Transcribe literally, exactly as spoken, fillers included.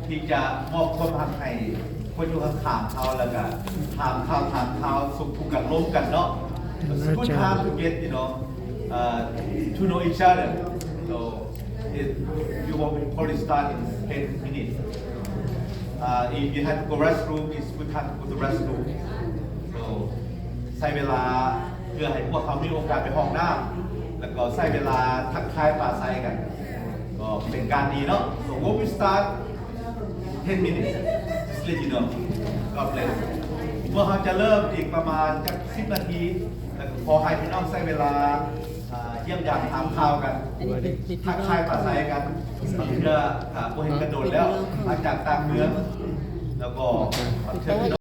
ที่จะมอบความฮักให้คนอยู่ข้างๆเขา แล้วก็ถามข่าวถามข่าวสุขทุกข์กันร่วมกันเนาะ It's a good time to get, you know, uh, to know each other. So it, you will probably start in ten minutes. Uh, if you have to go restroom, it's good time to go to restroom. So ใช้เวลาเพื่อให้พวกเขามีโอกาสไปห้องน้ำแล้วก็ใช้เวลาทักทายปราศัยกัน ก็เป็นการดีเนาะ So when we start ten minutes, just let you know. God bless. พวกเขาจะเริ่มอีกประมาณจักสิบนาที แล้วก็ขอให้พี่น้องใช้เวลาอ่าเยี่ยมยามถามข่าวกัน อันนี้เป็นเป็นพี่ ทัก น้อง ทายปราศัยกันเพื่ออ่าพวกเห็นกันโดนแล้วมาจากต่างเมือง แล้วก็เชิญพี่น้อง